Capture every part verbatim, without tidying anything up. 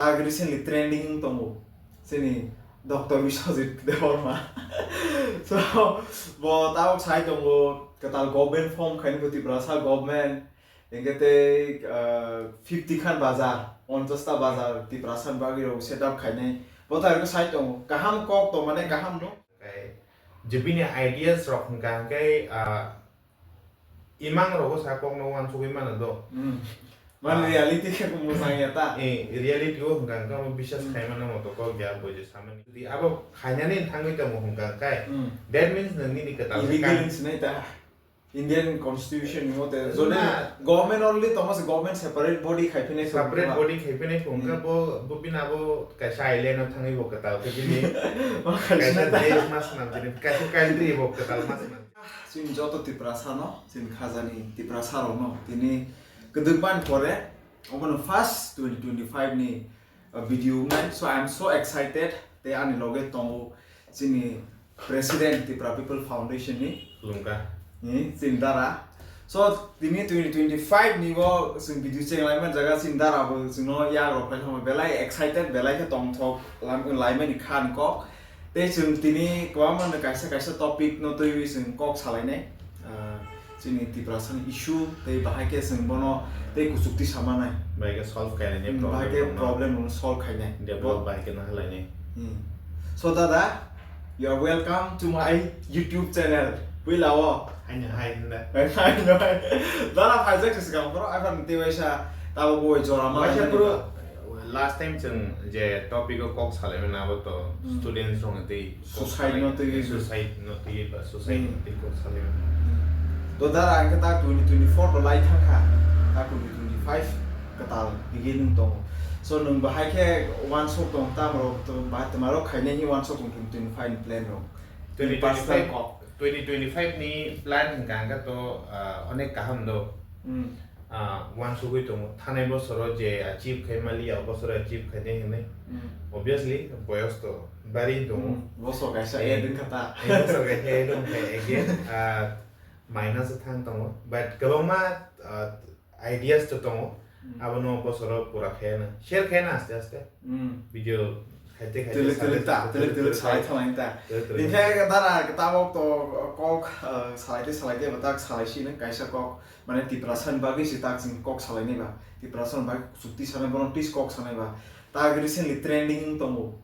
Ag recently trending wng tongo chini Doctor Biswajit Debbarma. So, bo tabuk sai tongo, kwtal government form khaini bo Tiprasa government, hingke tei, ah, fifty khan bazar, ponchas ta bazar Tiprasa ni bagwi rok set up khainai. Bo tabuk sai tongo, kaham kok tongmani kaham no. Kai, je bini ideas rok hwnkha hwnkhe, ah, imang rogo sa kokno uansugwi mano do. Hmm. Man Ah. reality khe mwchang ya ta. Eh, reality o hwnkha hwnkhe omo biswas Hmm. khaimano moto kok ya bo je samani. Jodi abo khainani thangwi tamo hwnkha hwnkhe, Hmm. that means nang nini kwtal Illegal kan- hinwi sinai ta. Indian constitution ni mote, Na. Jodi government only tongma se government separate body khai phine Separate body khai phine phone ka Hmm. bo, bo bina bo kaisa island o thangwi bo kwtal khe bini Ma kaisa kaisa ta. Desh mas nam jini, kaisa country bo kwtal mas nam. Chini joto Tiprasa no, chini khajani Tiprasa rok no, tini kwdwk ban pore, obono first twenty twenty-five ni, uh, video wngnai. So I am so excited, tei ani loge tongo chini President Tipra People Foundation ni Khulumkha. Ni chini dara. So tini twenty twenty-five ni bo chwng video cheng lai man jaga chini dara bo chwngno yak rok phai thangma belai excited, belai khe tongthok lam-, laimani kha ni kok. Tei chwng tini kwbangma no kaisa kaisa topic no twiwi chwng kok salainai. Ah, chini Tiprasa ni issue tei bahai khe chwng bono tei kuchukti samanai. Bahai khe solve khainani Hmm, bahai problem khe no. Problem no solve khainai. Develop Bo- bahai khe no halainai. Hmm. So dada, you are welcome to my YouTube channel. Puila o. Haino hai hwnda. Hai, hai, hai. Dara phaijak se swkang phoro, aphano tei waisa tabo bo jora ma Waisa laimani bro, ba. Last time chwng je topic o kok salaimani abo to Hmm. students rok ni tei kok Suicide salai-, no tei suicide no tei ba suicide Hmm. no tei kok salaimani. To dara ang khe ta twenty twenty-four to lai thang kha, ta twenty twenty-five kwtal begin wng tongo. So nwng bahai khe uansuk tong, tamo rok to ba twma rok khainai ni uansuk tong twenty twenty-five ni plan rok. Twenty twenty-five, Personal kok. Twenty twenty-five ni plan hwnkha hwnkhe to, ah, onek kaham do. Hmm. Ah, uansugwi tongo. Thanai bosoro je achieve khai maliya, o bosoro achieve khainai hinwi. Hmm. Obviously, boyos to bari tongo. Hmm. Bosor kaisa Eh, add wngkha ta. Eh, bosor kaisa add wngkha again. Ah, minus o thang tongo. But kwbangma, ah, ideas to tongo. Hmm. Abono bosoro pura khayana. Share khayana aste aste. Hmm. Video khaite khaite Tele, tele salai ta, tele, tele tele salai salai. Thanglai ta. Tele, tele. Hinkhe dara tabok to kok, ah, salai te salai te batak salai sino kaisa kok. Mane Tiprasa ni bagwi se tak chwng kok salai nai ba. Tiprasa ni bagwi chukti sanai bono tis kok sanai ba. Tak recently trending wng tongo.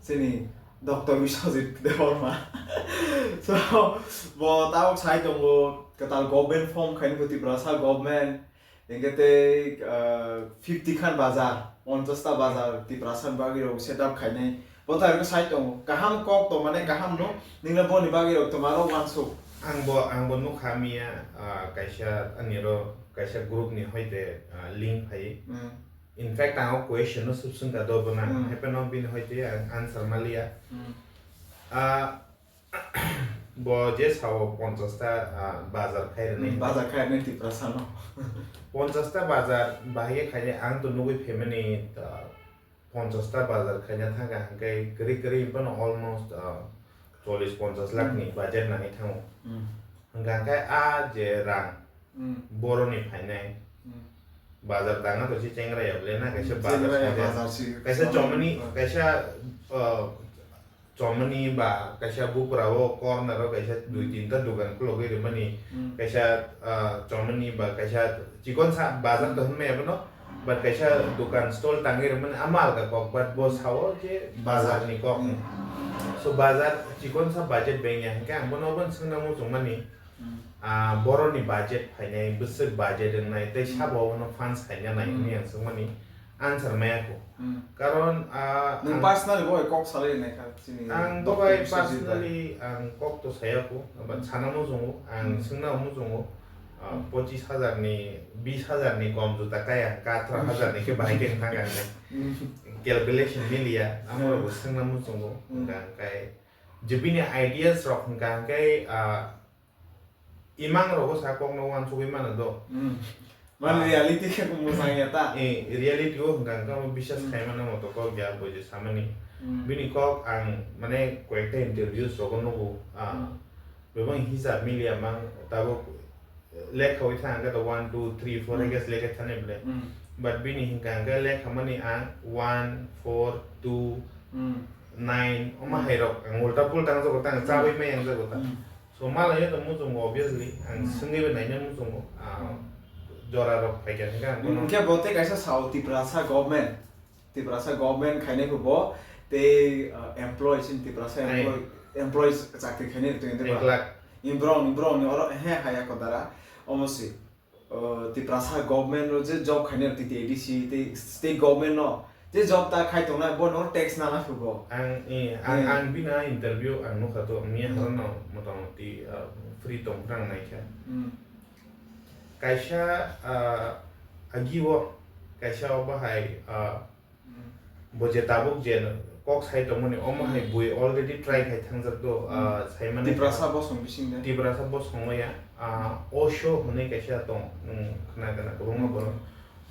Chini Doctor Biswajit Debbarma. So, bo tabok sai tongo, kwtal government form khaini bo Tiprasa government. Hingke tei, ah, fifty khan bazar, ponchas ta bazar Tiprasa ni bagwi rok set up khainai. Bo tai rok sai tongo. Kaham kok tongmani kaham no, ningna boni bagwi rok twma rok uansuk. Ang bo, ang bo nukha miya, ah, kaisa ani ro, kaisa group ni hoite, ah, link phai. Hmm. In fact, ang o question no sub sung ka do bo na. Hmm. Hape no bini hoite ang answer maliya. Hmm. Ah, bo je sao ponchas ta, ah, bazar khai rwnai. Hmm, bazar khai rwnai Tiprasa no. Ponchas ta bazar bahai khe khainai ang to nugui phaimani, ah, ponchas ta bazar khaina thangkha hwnkhe kwrwi kwrwi phano almost, ah, chollish ponchas lakh ni Hmm. budget nangwi thango. Hmm. Hwnkha hwnkhe a je rang Hmm. boroni phainai Hmm. bazar tangna to se chengra ya ble na kaisa Hmm, bazar chengra ya khainai. Bazar si Kaisa chomani, chomani, ah. Kaisa, ah, chomani ba kaisa bupra o corner o kaisa dui Hmm. tinta dukan khulogwi rwmani Hmm. kaisa, ah, chomani ba kaisa chikon sa bazar to Hmm. hwnmaya bono. But kaisa dukan stall tangwi rwmani ama alga kok, but bo Hmm. sao je Bazar. bazar ni kok. Hmm. So bazar chikon sa budget bengya hwnkhe ang bono obo swngna muchungmani, Hmm. ah, boroni budget phainai, bwswk budget wngnai, tei Hmm. sabo abono funds khaina nai Hmm. hwnwi ang swngmani answer maya kho. Hmm. Karon, ah, Nwng ang personally bo kok salai nai kha chini ang Doctor bo bai Biswajit bai. Personally ang kok to saya kho, but Hmm. sana muchungo, ang Hmm. swngna muchungo. Ah, Hmm. pochis hajar ni, bis hajar ni kom juta kaya, ka atharo hajar ni khe bahai khe thang ang ne. Hmm. Calculation miliya, amo Hmm. rok bo swngna muchungo, Hmm. hwnkha hwnkhe je bini ideas rok hwnkha hwnkhe, ah, imang rogo sa kokno uansugwi mano do. Hmm. Man Ah. reality khe mwchang ya ta. Eh, reality o hwnkha hwnkhe amo biswas Hmm. khaimano moto kok ya bo je samani. Hmm. Bini kok ang mane koyekta interviews rogo nugo, ah, Hmm. Bebak hisab miliya mang tabuk lekha wi thang khe to one, two, three, four Hmm. I guess lekha thani bole. Hmm. But bini hingka hingke lekhamani ang one, four, two, Hmm. nine, omo Hmm. hai rok ang ulta pulta wngjago tang, Hmm. chabwi mai wngjago tang. Hmm. So, malaino to muchungo, obviously, ang Hmm. swngwi bai naina muchungo, ah, Hmm. jora rok phaikha hingke ang Hmm, bono hingke bo tei kaisa sao Tiprasa government, Tiprasa government khainai bo tei, ah, employees in Tiprasa Hai. employee, employees chakri khainai tong Ek lakh. Borok ni, borok ni oro he haya kodara, omo si. O, Tiprasa government o je job khainai rok, T T A D C tei state government no je job ta khai tongnai, bo no tax nana phugo. Ang, eh, ang, Eh. Ang bini interview ang nukha to, miya Hmm. horo no motamoti, ah, free tong phano naikha. Hmm. Kaisa, ah, agi o, kaisa o bahai, ah, Hmm. Bo je tabuk je kok sai tongmani, omo hai Hmm. bui already try khai thangjak do, Hmm. ah, saimani Tiprasa kha. Bosong bising de. Tiprasa bosong ya, ah, Hmm. Osho hwnwi kaisa tong, hmm, khna khna kwbangma Hmm. borok.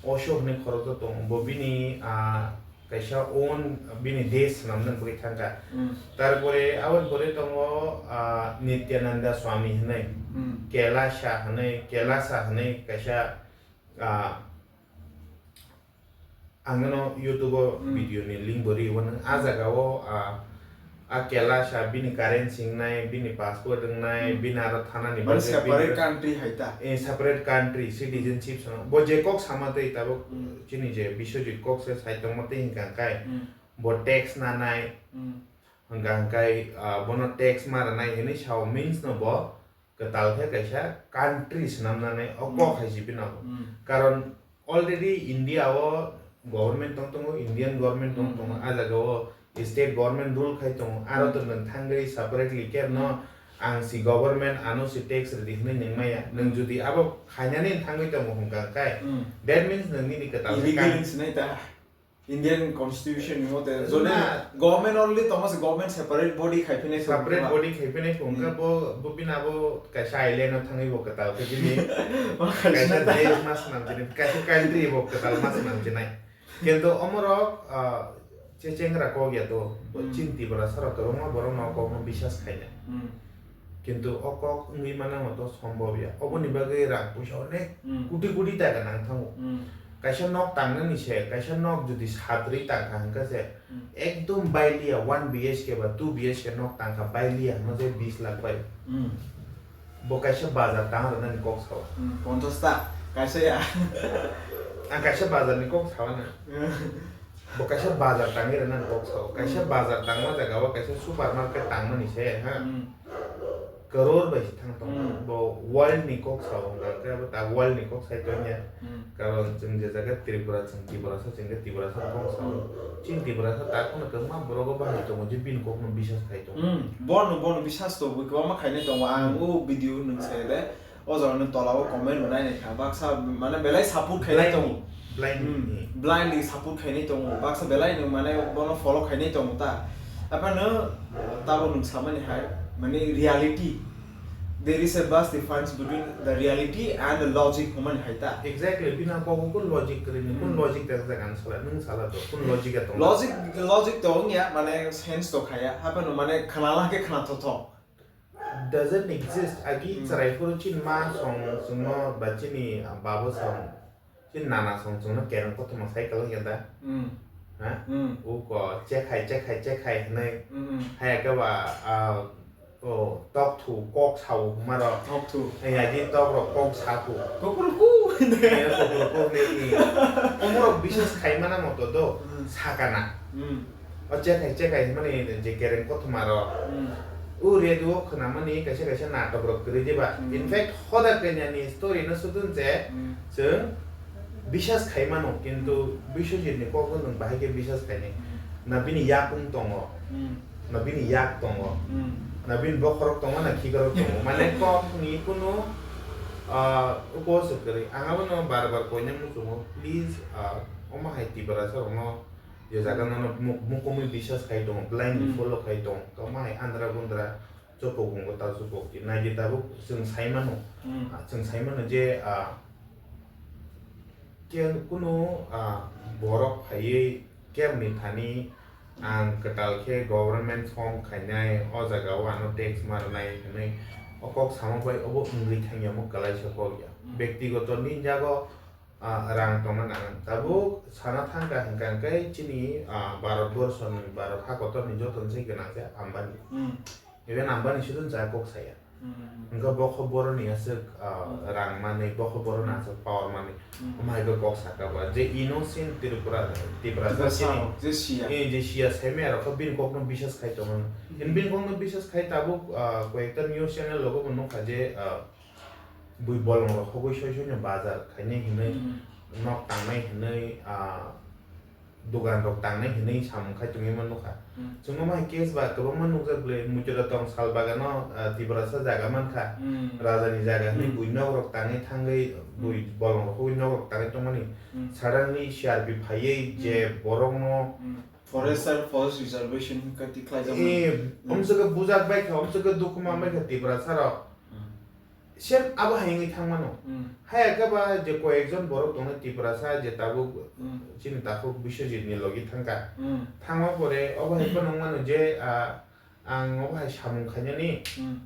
Osho hwnwi khoroksa tong, bo bini, ah, kaisa own bini desh swnamnani bagwi thangkha. Hmm. Tarpore aboni pore tongo, ah, Nityananda Swami hwnwi, Hmm. Kailasa hwnwi, Kailasa hwnwi kaisa, ah, Ang no YouTube o Hmm. video ni link bo ri o nang. A jaga o, ah, a Kailasa bini currency wngnai, bini passport wngnai, Hmm. bini aro thana ni Mane bagwi separate bini country hai ta? Eh, separate country, citizenship sano. Bo je kok sama tei tabuk Hmm. chini je Biswajit kok se sai tongma tei hingka kai. Hmm. Bo tax nanai. Hmm. Hingka hingkai, ah, bono tax ma rwnai hinwi sao means no bo kwtal khe kaisa country swnamnani o Hmm. kok hai se bino. Hmm. Karon already India o government tong tongo, Indian government tong Hmm. tongo, a jaga o state government rule khai tongo, aro Hmm. to nwng thangwi separately khe no Hmm. ang si government ano si tax rwdi hwnwi nwng maya. Nwng Hmm. jodi abo khainani thangwi tongo hwnkha khe, Hmm. that means nwng nini kwtal khe Illegal kan- wngsinai ta. Indian constitution ni mote, Na. Jodi government already tongma se government separate body khai phine Separate body khai phine phone ka Hmm. bo, bo bina bo kaisa island o thangwi bo kwtal khe bini Ma kaisa kaisa na. Desh mas nang jini, kaisa country bo kwtal mas nang jinai. Kintu omorok, ah, che chengra kok ya to, bo Hmm. Chin Tiprasa rok kwbangma borok no kok no bisas khaina. Hmm. Kintu o kok wngwi manango to sombhob ya. Oboni bagwi rang puisa onek Hmm. koti koti taka nang thango. Hmm. Kaisa nok tangnani se, kaisa nok jodi satrwi tangkha hwnkha se, Hmm. ekdom bailiya one B H K ba two B H K nok tangkha bailiya hwnma je bis lakh bai. Hmm. Bo kaisa bazar tang rwnani kok sao. Hmm, ponchash ta, kaisa ya. Ang kaisa bazar ni kok sao na. Hmm. Bo kaisa bazar tangwi rwnani kok sao. Kaisa Hmm. bazar tangma jaga o kaisa supermarket tangmani se, ha? Hmm. Crore bai se thang tongo. Hmm. Bo world ni kok sao, hwnkha khe bo ta world ni kok sai tongya. Hmm. Karon chwng je jaga Tripura, chwng Tiprasa, chwng khe Tiprasa kok sao. Hmm. Chini Tiprasa ta kheno kwbangma borok o bahai tongo je bini kok no bisas khai tongo. Hmm. Bono, bono bisas to bo kwbangma khainai tongo. Ang Hmm. o video nwng sai de. O jaga ni tola o comment bo nai nai kha, baksa mane belai support khainai tongo. Blindly, blindly. Hmm, blindly support khainai tongo, baksa belai no mane bono follow khainai tongo ta. Aphano tabo nwng samani hai, mane reality. There is a vast difference between the reality and the logic hwnmani hai ta. Exactly, bini kok o kun logic kwrwi ni, kun Hmm. logic ta jak ang sala, nwng sala to, kun logic a tongo. Logic, logic to wngya, mane sense to khaya, aphano mane khna la khe khna thotho. Doesn't exist. Agi Hmm. Chwrai phuru chini ma song chwngno ba chini babo song, chini nana song chwngno kereng kothoma cycle wngya da? Hmm. Ha? Hmm. Uko chekhai, chekhai, chekhai hwnwi. Hmm, hmm. Haya khe ba, ah, o, tok thu, kok sao hwnma rok. Tok thu. Haya di tok rok kok sa thu. Kukurku. Haya kukurku hwnwi. Omorok biswas khai mana moto do, Hmm. sakana. Hmm. O chekhai chekhai hwnmani je kereng kothoma rok. Hmm. O radio o khwnamani kaisa kaisa natok rok kwrwi diba? Hmm. In fact, Hoda Kanya ni story no sudun je Hmm. chwng biswas khai mano, kintu Hmm. Biswajit ni kok no nwng bahai khe biswas khainai. Hmm. Na bini yakung tongo, Hmm. na bini yak tongo, Hmm. na bini bokhorok tongo, na khikrok tongo. Mane kok ni kunu, ah, uko se kwrwi. Ang abono bar bar koina muchungo, please, ah, omo hai Tiprasa rokno Je jaga Hmm. nono muk-, mukumui biswas khai tongo, blindly Hmm. follow khai tongo, tongma hai andra gundra, chopok wngbo ta chopok di. Naidi tabuk chwng sai mano, Hmm. ah, chwng sai mano je, ah, ke-, kunu, ah, borok phaiwi kebni thani ang kwtal khe government form khainai, o jaga o ano tax ma rwnai hwnwi o kok samo bai obo wngwi thangya, omo kwlaisa kok ya. Hmm. Bektigoto nini jago Ah, rang tongna nango. Tabuk sana thangkha hwnkha hwnkhe chini, ah, Bharat borsoni, Bharat hakotorni joto se gwnang khe Ambani. Hmm. Even Ambani sudun cha kok saya. Hmm. Hwnkhe bokho boroni aswk, ah, Hmm. rang manwi, bokho boroni Hmm. aswk power manwi. Hmm. Omo hai khe kok saka ba. Je innocent Tripura, Tiprasa Tiprasa chini. Je siya. Eh, je siya saimaya rok bini kokno bisas khai tongo. Hmm. Bini kokno bisas khai tabuk, ah, koyekta news channel rogo bo nukha je, ah, bui bolong rok hogwi soi soi no bazar khainai hinwi, Hmm. nok tangnai hinwi, ah, dogan rok tangnai hinwi samung khai tongwi ma nukha. Hmm. Chwngno ma case ba kwbangma nukjak bwle, Muitura tong sal bagano, ah, Tiprasa jaga mankha, Hmm. rajani jaga hinwi Hmm. bui nok rok tangwi thangwi, bui Hmm. bolong rok hogwi nok rok tangwi tongmani. Hmm. Suddenly C R P phaiwi je Hmm. borokno Hmm. Forest and forest reservation kati khlaijak Eh, mani. Hmm. Omswkhe bujak bai kha, omswkhe dukhu man bai kha Tiprasa rok. Hmm. Same abo hai wngwi thang mano. Hmm. Haya khe ba je koyekjon borok tongo Tiprasa je tabuk Hmm. chini takhuk Biswajit ni logi thangkha. Hmm. Thangma pore obo hai phano wng mano je, ah, ang obo hai samung khainani, Hmm.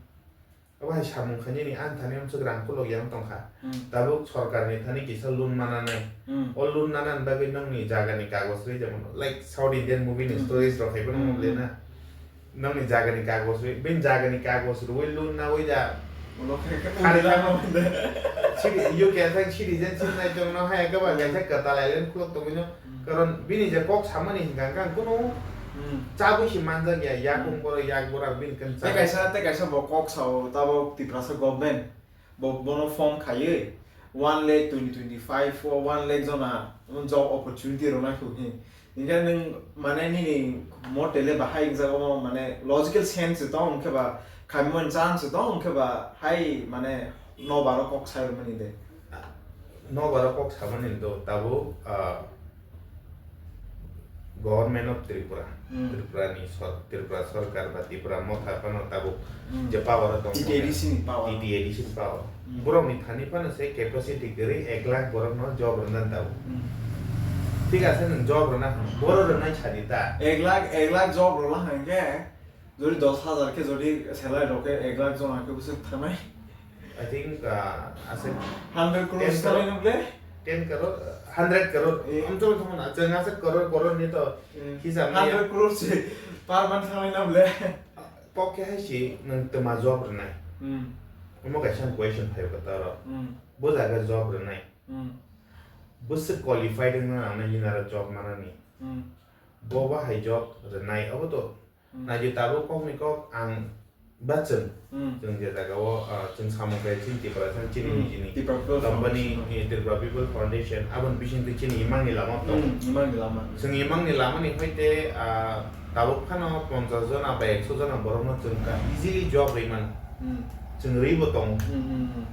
obo hai samung khainani ang thani omswk rang kulok yang tongkha. Hmm. Tabuk sorkar ni thani kisa loan mananai. Hmm. O loan nanani bagwi nokni jaga ni kagoj rwi, jemon like South Indian movie ni Hmm. stories rok hai phano Hmm. wng le na. Nokni jagani kagoj rwi, bini jagani kagoj rwi loan nawi da. Ulo khe khe Khari tongwi khari lama mande. Citi-, U K thang citizenship nai tongno haya khe ba Hmm. kaisa kwtal island khulok tongwino. Hmm. Karon bini je kok samani hinkha khe ang kunu Hmm. chabwi se manjak ya, yakung Hmm. borok yak borok bini khe Tei chabwi. kaisa, tei kaisa bo kok sao tabok Tiprasa government. Bo, bono form khaiwi one lakh twenty twenty-five o one lakh jona job opportunity rwna khe hwnwi. Hinkhe nwng mane nini mote le bahai wngjak omo mane logical sense se tong hwnkhe ba khaimani chance se tong hwnkhe ba hai mane nobaro kok sai rwmani de. Nobaro kok samani do tabuk, ah, Government of Tripura, Hmm. Tripura ni sor-, Tripura sorkar ba Tripura motha phano tabuk Hmm. je power o tong T T A D C ni power. T T A D C ni power. Hmm. Borok ni thani phano se capacity kwrwi ek lakh borok no job rwna tabuk. Hmm. Thik ase nwng job rwna hwn, borok rwnai sadi ta. Ek lakh, ek lakh job rwla hwn khe, jodi dos hajar khe jodi salary rok khe ek lakh jona khe bwswk thanai. I think, uh, ase Hundred crores ten crore? Thanai nw ble? Ten crore, hundred crore. Eh. Amchwk thumna, chwng ase crore, crore ni to Eh. hisab niya. Hundred crores se per month thanai nw ble? Kok khe hai si nwng twma job rwnai. Hmm. Omo kaisa question phai kha toro. Hmm. Bo jaga job rwnai. Hmm. Bwswk qualified wngna nangnai nini aro job manani. Hmm. Bo bahai job rwnai, obo to Hmm. Naidi tabuk kokni kok ang ba chwng, Hmm. chwng je jagao, ah, chwng samung khe chini Tiprasa chini Hmm. nijini Tripura People company, Foundation. Eh, Tripura People Foundation, aboni bisingtwi chini imangni lama tongo. Hmm, imangni lama. Chwng imangni lamani hoite, ah, tabuk phano ponchash jona ba ekso jona borokno chwng ka easily job rwi mano. Hmm. Chwng rwibo tongo. Hmm, hmm, hmm.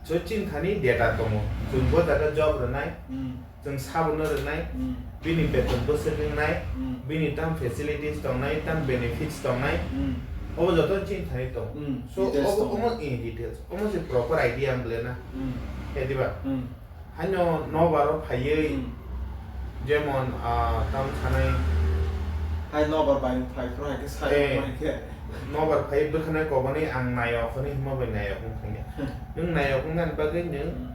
So chini thani data tongo. Chwng bo jaga job rwnai. Hmm. Chwng sabono rwnai, Hmm. bini beton bwswk wngnai, Hmm. bini tam facilities tongnai, tam benefits tongnai, Hmm. obo joto chini thani tongo. Hmm. So, details obo tongo. Omo, eh, details. Omo se proper idea ang bole na. Hmm. Khe diba? Hmm. Haino nobar o phaiwi, Hmm. jemon, ah, tam sanai. Hai nobar bai phai phro hai khe sai Eh. Mai khe. Nobar phai bwkhanai kobani ang nayok hwnwi hwnma bai nayok wng thangya. Hmm. Nwng nayok wngna bagwi nwng Hmm.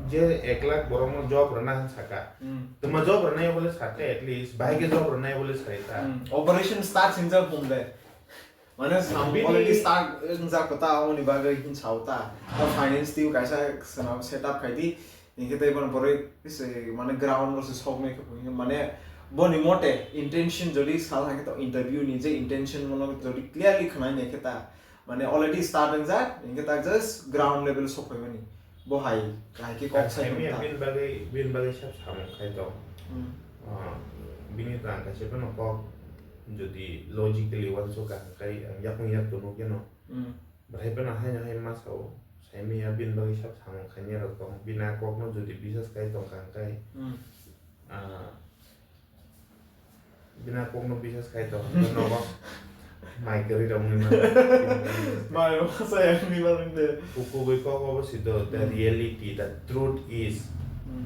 je ek lakh borokno job rwna hwn saka. Hmm. Tuma job rwnai bole sakte at least, bahai khe job rwnai bole sai ta. Hmm. Operation start sinjak bumle. Mane sam Bini already start wngjak kota, aboni bagwi hin sao ta. Ta finance team kaisa swnam set up khai di. Hinkhe tei bono boroi se mane ground o se sok nai khe, mane boni mote intention jodi sal hai khe to interview ni je intention bono jodi clearly khwnai nai khe ta, mane already start wngjak, hinkhe ta just ground level sok phaimani. Bo hai, hai khe kok Ang sai saimanya ta. Bini bagwi, bini bagwi sab samung khai tong. Hmm. Ah, bini rang kaisa phano kok jodi logically uansuk kha hwnkhe ang yakung yak tongno keno. Hmm. Bahai phano haino hai ma sao, saimanya bini bagwi sab samung khainai rok tong. Bini a kokno jodi bisas khai tong kha hwnkhe, Hmm. ah, Bini a kokno bisas khai tong, nogo mai kwrwi rok wngwi mano. Mai masa yang ni barang de. Kubui kok obo si do, the Hmm. reality, the truth is, Hmm.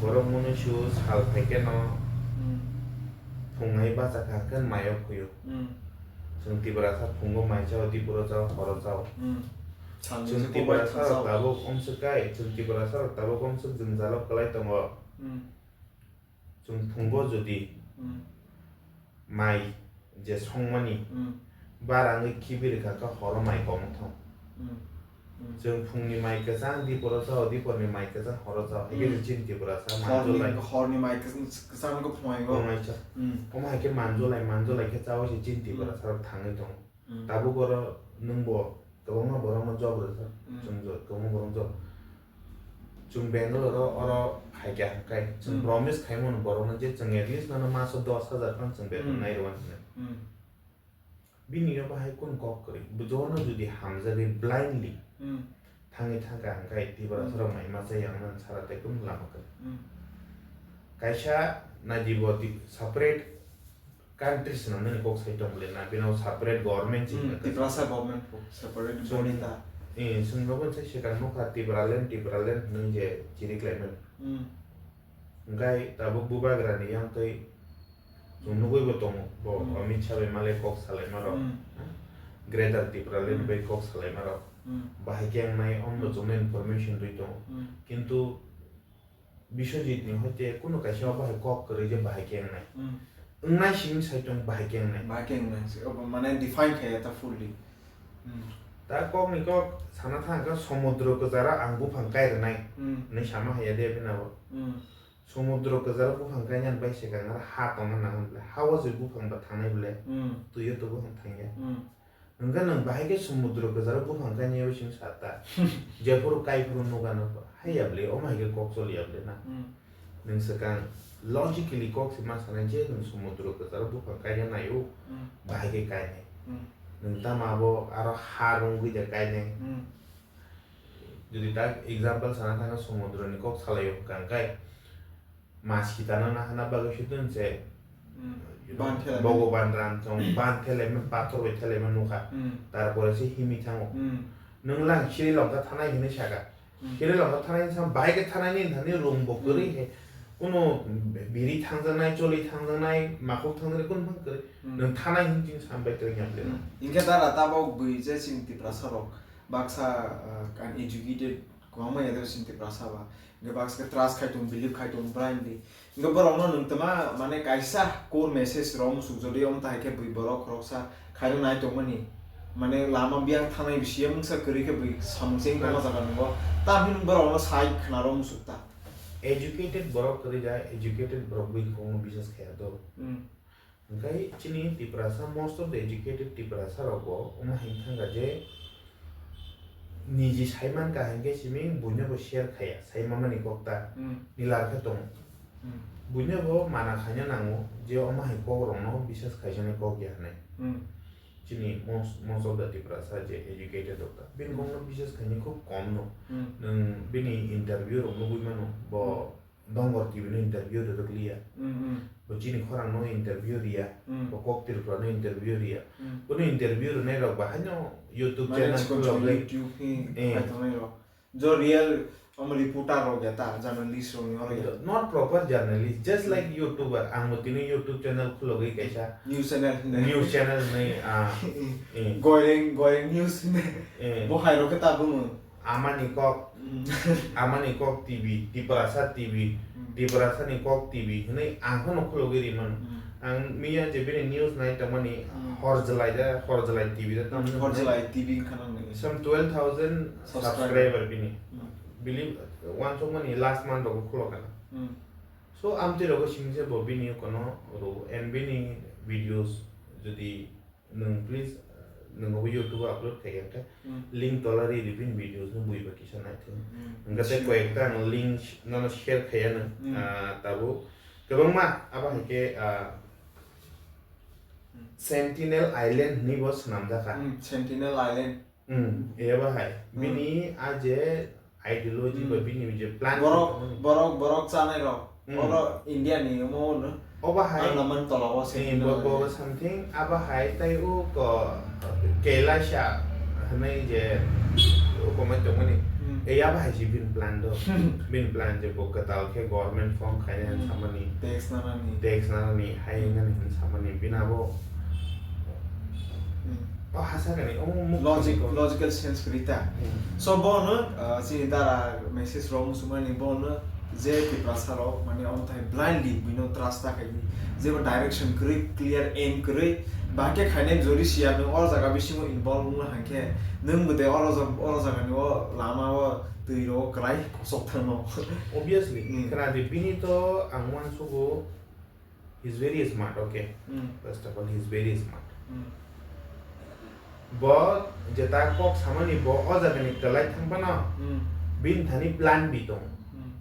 borok mwnwi su sal phai khe no Hmm. phungnai bacha kha khe mai o phuio. Hmm. Chwng Tiprasa phungo mai chao, dipuro chao, horo chao. Hmm. Chwng Tiprasa rok tabuk omswk kai, chwng Tiprasa rok tabuk omswk jwngjalo kwlai tongo. Chwng phungo jodi mai je songmani barangwi khibi rwkha khe horo mai kok wngthong. Chwng phungni mai kwchang diporo chao, diporni mai kwchang horo chao. Hinkhe chini Tiprasa manjolai. Horni mai kwchang khe phungo. Omo hai khe manjolai, manjolai khe chao se chini Tiprasa rok thangwi tongo. Tabuk oro nwng bo kwbangma borokno job rwjak, chwng job, kwbangma borok job. Chwng Bangalore oro, oro phaikha hwnkhe chwng promise khaimano borokno je chwng at least nono maso dos hajar phano chwng beton nai rwna hinwi. Bini yo bahai kunu kok kwrwi. Bo jono jodi hamjagwi blindly thangwi thangkha hwnkhe Tiprasa rok mai masa yang nang sara tei kunu lama kwrwi. Kaisa naidi bo di-, separate country swnamnani kok sai tong bwle na, bino separate government se Hmm, wngkha. Tiprasa government bo separate Chwng, bonita. Eh, chwng nogo sai swkang nukha Tipraland, Tipraland hwnwi je chiri khlaimani. Hmm. Hwnkhe tabuk bubagrani yang tei chwng nugwi bo tongo, bo Hmm. Amit Shah bai malai kok salaima rok. Hmm. Greater Tipraland Hmm. bai kok salaima rok. Hmm. Bahai khe wngnai, omno Hmm. chwngno information rwi tongo. Hmm. Kintu Biswajit ni hoite kunu kaisa o bahai kok kwrwi je bahai khe wngnai. Hmm. Wngnai simi sai tong bahai khe wngnai. Bahai khe wngnai se, obo mane define khe ya ta fully. Hmm. Ta kok ni kok sana thang khe somudro kwcharo ang buphang kai rwnai Hmm. hinwi sama haiya de bini abo. Hmm. Somudro kwcharo buphang kainani bai se kang aro ha tongna nango bwle. Ha o se buphang ba thangnai bwle. Hmm. Twi o to buphang thangya. Hmm. Hwnkhe nwng bahai khe somudro kwcharo buphang kainwi simi sa ta. Jephuru kaiphuru nukha nukha. Haiya bwle, omo hai khe kok choliya bwle na. Hmm. Nwng swkang logically kok se ma sanai je nwng somudro kwcharo buphang kaina naio, Hmm. bahai khe kainai. Hmm. Nwng tamo abo aro ha rwngwi de kainai. Hmm. Jodi tak example sana thangkhe somudroni kok salaio hwnkha hwnkhe, Mas kitana nahana bagwi se dun se, Hmm. you know, Ban thela Bhogoban Ram chong ban thelaima, pathor bai thelaima nukha. Hmm. Tarpore se himi thango. Hmm. Nwng lang Sri Lanka thanai hinwi saka. Hmm. Sri Lanka thanai sam bai khe thanai ni thani room bo Hmm. kwrwi he. Kuno biri thangjaknai, choli thangjaknai, makhuk thangjaknai, kuno bang kwrwi. Hmm. Nwng thanai hin chini sam bai kwrwi nyam le. Hmm. Hinkhe dara tabok bui je chini Tiprasa rok baksa, ah, uneducated kwbangma ya de chini Tiprasa ba. Hinkhe baksa khe trust khai tong, believe khai tong blindly. Hinkhe borokno nwng tma mane kaisa core message rw musuk jodi omo tai khe bui borok khoroksa khairok nai tongmani. Mane lama biyang thanai bisi ya mungsa kwrwi khe bui samung cheng tongma jaga nungo. Tamni nwng borokno sai khna rw musuk ta. Educated borok kwrwi ja, educated borok bui khe omo biswas khaiya do. Hmm. Hwnkhe chini Tiprasa, most of the educated Tiprasa rok bo omo hai thangkha je niji sai mankha hinkhe simi buino bo share khaiya, sai mamani kok ta Hmm. nilar khe tongo. Hmm. Buino bo mana khaina nango je omo hai kok rokno biswas khaijaknai kok ya hinwi. Hmm. Chini most, most of the Tiprasa je educated rok ta bini Hmm. kokno biswas khainai khub kom no. Hmm. Nwng bini interview rok nugwi mano bo Hmm. Dongor T V no interview rwrwk liya. Hmm, hmm. Bo chini khorang no interview riya. Hmm. Bo Kok Tripura no interview riya. Hmm. Bono interview rwnai rok bahai no YouTube Mane channel chikon chikon khulogwi. YouTube ni Eh. khai tongnai rok. Jo real, omo reporter rok ya ta, journalist rok ni oro ya. Not proper journalist, just Hmm. like YouTuber. Ang bo tini YouTube channel khulogwi kaisa News channel hinwi. News channel hinwi, ah, Hmm. eh. Goireng, Goireng News hinwi. Eh. Bo hai rok khe ta bumo. Amani kok, Hmm. Amani kok T V, Tiprasa T V, Hmm. Tiprasa ni kok T V hinwi ang phano khulogwi rimano. Hmm. Ang miya je bini news nai tongmani Hmm. Horjlai da, Horjlai T V da tamo Horjlai T V wngkha nang nini. Some twelve thousand Subscriber. Subscriber bini. Hmm. Believe, uansukmani last month rogo khulokha. Hmm. So, amtwi rogo simi se bo bini kono rw and bini videos jodi Nwng please, uh, nwng obo YouTube o upload khai khe Hmm. link tola ri ri bini videos no bui ba kisa naithok. Hmm. Hwnkhe tei Sure. koyekta ang link sh-, nono share khaiya nw, Hmm. ah, tabuk kwbangma abo hai khe, ah, Hmm. Sentinel Island hinwi bo swnamjakha. Hmm, Sentinel Island. Hmm, eba hai. Hmm. Bini a je ideology Hmm. ba bini je plan Borok, khaimani. Borok, borok chanai rok. Hmm. Oro India ni omo no. Oba hai. Andaman tola o se Eh, kino bo, bo hai. Something aba hai tai o ko Kailasa hwnwi je o komai tongmani. Hmm. Eh, aba hai si bini plan do. Bini plan je bo kwtal khe government form khainai Hmm. samani. Tax nanani. Tax nanani, hai Hmm. nani hin samani. Bini abo Hmm. O hasa kani, omo muk logic, kani ko. Logical sense kwrwi ta. Hmm. So, bono, uh, chini dara message rok muchungmani bono je Tiprasa rok, mane, omo thai blindly buino trust ta khai, jebo direction kwrwi, clear aim kwrwi, bahai khe khainai jodi siya nwng o jaga bisingo involve wngna hwnkhe, nwng bo de oro ja-, oro jagani o lama o twi rok kwlai kosok thangno. Obviously, hmm, khna di, bini to ang uansugo, he's very smart, okay? Hmm. First of all, he's very smart. Hmm. Bo jeta kok samani bo o jagani kwlai thang phano, hmm, bini thani plan B tong. Hmm.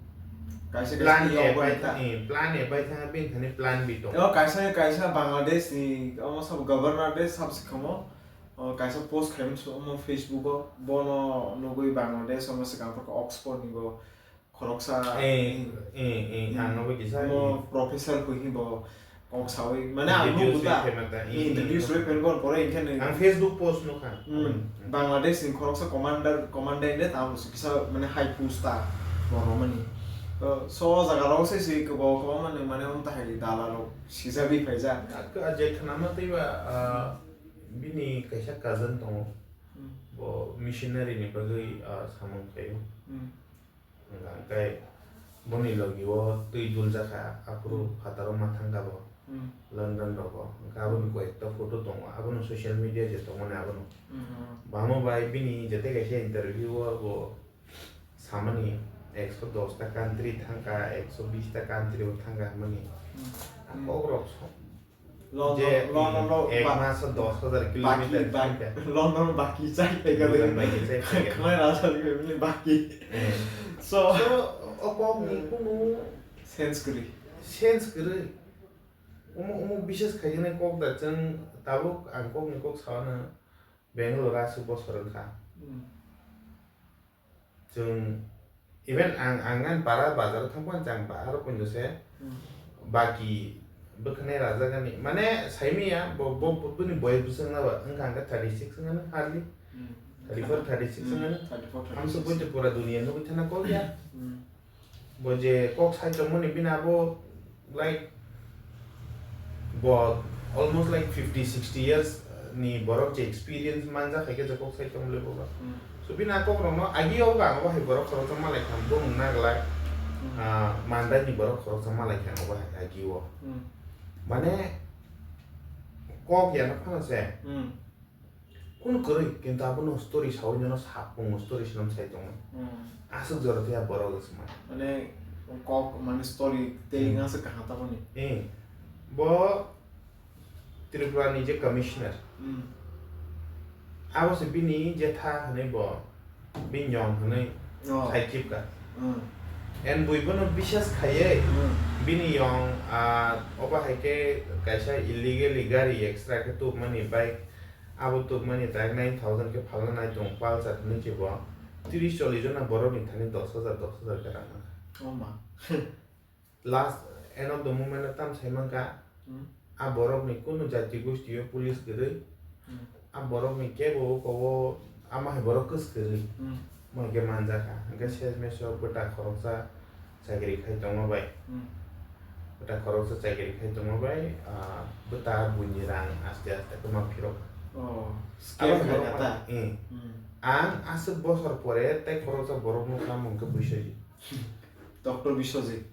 Kaisa plan kaisa A yokbo bai nai ta. Thang, eh, plan A bai thang, bini thani plan B tong. O kaisa kaisa Bangladesh ni omo sabo governor de sab sikamo, o kaisa post khaimani omo Facebook o, bono nugwi Bangladesh omo swkang Oxford ni bo khoroksa, eh, eh, eh, eh, ang nugwi kisa, mo eh, professor koi hi bo kok sawi, mane ang introduce nugwi ta, khaima ta, eh, eh, introduce rwi phaima pore hinkhe nung ang Facebook post nukha. Hmm, aboni. Bangladesh ni khoroksa commander, commandant de tamo se kisa mane high post ta borok mani. To so o jaga rok se se kwbang kwbang mani mane umta hai dalal rok sijagwi phaijak. A, a je khwnama twiba, ah, bini kaisa cousin tongo. Hmm. Bo missionary ni bagwi, ah, samung khaio. Hmm. Hwnkha hwnkhe boni logi o twi duljakha, aphuru hmm, phataro ma thangkha bo, hmm, London rogo. Hwnkhe aboni hmm, koyekta photo tongo, abono social media je tongmani abono. Hmm. Bamo bai bini jete kaisa interview o bo samani ekso dos ta country thangkha, ekso bis ta country o thangkha hwnmani. Hmm. A hmm, kok rok so-, London, je, London, hmm, lo ek ba-, maso dos hajar baki, kilometer bak-, thangkha. London baki chai phaikha de. London baki chai phaikha. Khwnai rajak bini baki. Hmm. So, so, o kok ni kunu sense kwrwi. Sense kwrwi. Omo, omo bises khaijaknai kok da, chwng tabuk ang kok ni kok sawana Bangalore aswk bosor wngkha. Hmm. Chwng, even ang, ang ani para bazar o thangphano chang ba, aro poito se hmm, baki bwkhwnai rajak ani. Mane, saimanya, bo, bo, bo, bini boyes bwswk na ba, wngkha hwnkhe thirty six wngkha hardly. Hmm. Thirty four, thirty six hmm, wngkha. Thirty four, amso thirty six. Poito pura dunia nugwi thana kok ya. Hmm. Bo je kok sai tongmani bini abo, like, bo almost, like, fifty, sixty years ni borok je experience manjak hai khe je kok sai tongmani bo ba. Hmm. So bini a kok rokno agi o ba ang bo hai borok khoroksa malai kha, bo wng na glak, hmm, ah, Mandai ni borok khoroksa malai kha ang bo hai agi o. Hmm. Mane kok ya no phano se. Hmm. Kunu kwrwi, kintu abono story sawi nono sapung story swnam sai tongo. Hmm. Aswk jora tei a borok wngkha. Mane kok mane story telling hmm, aswk kaham tamoni. Eh, bo Tripura ni je commissioner. Hmm. Abo se bini jetha hwnwi bo, bini yong hwnwi oh, khai chipka. Hmm. En bui bono bisas khaiye hmm, bini yong, ah, obo hai khe kaisa illegally gari extra khe tubmani bike. Abo tubmani tak nine thousand khe phalna nai tongo Pulsar hinwi se bo. Tris chollish jona borokni thani dos hajar, dos hajar khe rang mankha. Oh ma. Last end of the moment o tamo sai mankha, hmm, a borokni kunu jati gosti o police kwrwi, hmm, a borokni kebo o kobo ama hai borok kwskwrwi. Hmm. Mo hwnkhe manjakha. Hwnkhe sesmeso bwta khoroksa chakri khai tongma bai. Hmm. Bwta khoroksa chakri khai tongma bai, ah, bwta buini rang aste aste kwma phirok. Oh, abo scam hai khe kha ta? Hmm. Hmm. Ang aswk bosor pore tei khoroksa borok nukha mung khe Biswajit. Doctor Biswajit.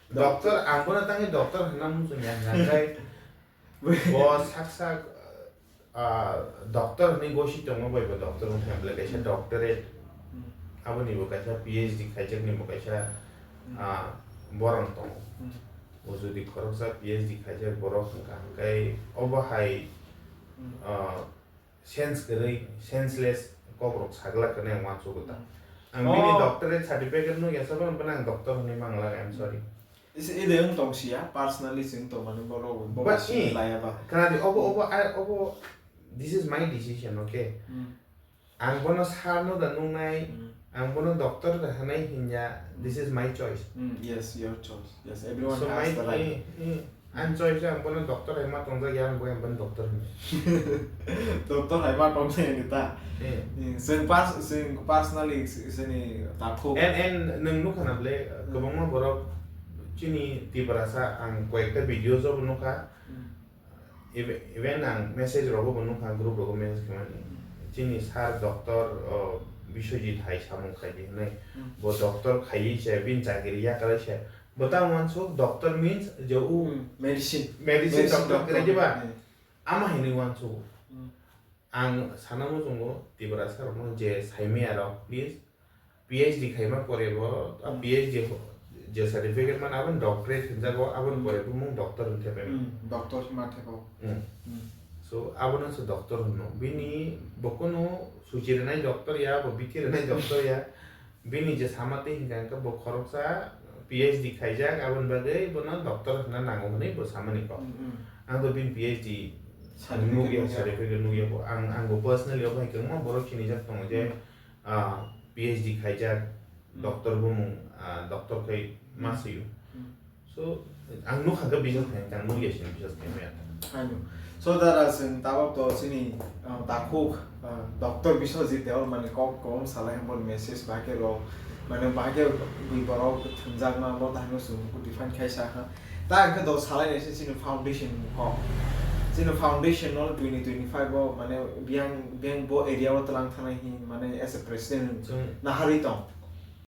Doctor, ang bono tangwi doctor hwnna muchungya, hwnka khe bo sak sak, ah, doctor hwnwi gosi tongma bai bo doctor wngkha, belai kaisa doctorate, hmm, aboni bo kaisa P H D khaijakni bo kaisa, hmm, ah, borok tongo. Hmm. O jodi khoroksa P H D khaijak borok wngkha, hwnkhe obo hai, hmm, ah, sense kwrwi, senseless kokrok saglak hwnwi ang uansugo ta. Hmm. Ang bini oh, doctorate certificate no yasa bono, bono ang doctor hwnwi manglak, I'm sorry. Is, ide wng tong siya, personally chwng tong mani borok bo ba, sini eh, laya ba. Khna di, obo, obo, I, obo, this is my decision, okay? Hmm. Ang bono sir no da nungnai, hmm, ang bono doctor da hwnwi hinya, this is my choice. Hmm, yes, your choice. Yes, everyone so has my, the right. Eh, eh, ang choice ang bono doctor hai ma tongjak ya, ang bo ang bono doctor hwnwi. Doctor hai ma tong se ni ta. Eh. Eh, chwng pers-, chwng personally s-, sini takhuk. And, and nwng nukha na ble, hmm, kwbangma borok chini Tiprasa ang koyekta videos o bo nukha. Hmm. Even, even ang message rogo bo nukha, group rogo message khaimani. Chini sir doctor, o, Biswajit hai samung khaidi hinwi. Hmm. Bo doctor khaiwi se, bini chakiri yakarwi se. Bo tamo uansuk, doctor means je u Hmm, medicine. Medicine Medicine doctor doctor. kwrwi diba? Hmm. Ama hinwi uansuk. Hmm. Ang sana muchungo Tiprasa rokno je saimaya rok, please, P H D khaima pore bo, a Hmm. P H D ho-, je certificate man aboni doctorate hinjago, aboni Hmm. pore bo mung doctor hwn thepai mano. Hmm, doctor hima thepai. Hmm. Hmm. So, abono se doctor hwno. Bini bo kunu suchi rwnai doctor ya, bo bithi rwnai doctor ya. Bini je sama tei hinka hinka bo khoroksa P H D khaijak, aboni bagwi bono doctor hwnna nango hwnwi bo samani kok. Hmm, hmm. Ang to bini P H D Certificate nukya, nukya. Certificate nukya bo. Ang, ang bo personally o bai kwbangma borok sinijak tongo je, Hmm. ah, P H D khaijak, Hmm. doctor bumung, ah, doctor khai Hmm. ma swiyo. Hmm. So, ang nukha khe biswas khaimani, ang nukya sini biswas khaimaya. Haino. So, dara chwng tabok to chini, ah, takhuk, ah, doctor Biswajit Debbarmani kok kom salai hwnba message bahai khe rok, mane bahai khe bui borok thwnjakma bo taino chwng define khai sa ha. Ta hwnkhe do salai naise chini foundation kok. Chini foundation no twenty twenty-five o mane biyang, biyang bo area o tlang thanai hin mane as a president Chwng naharwi tong.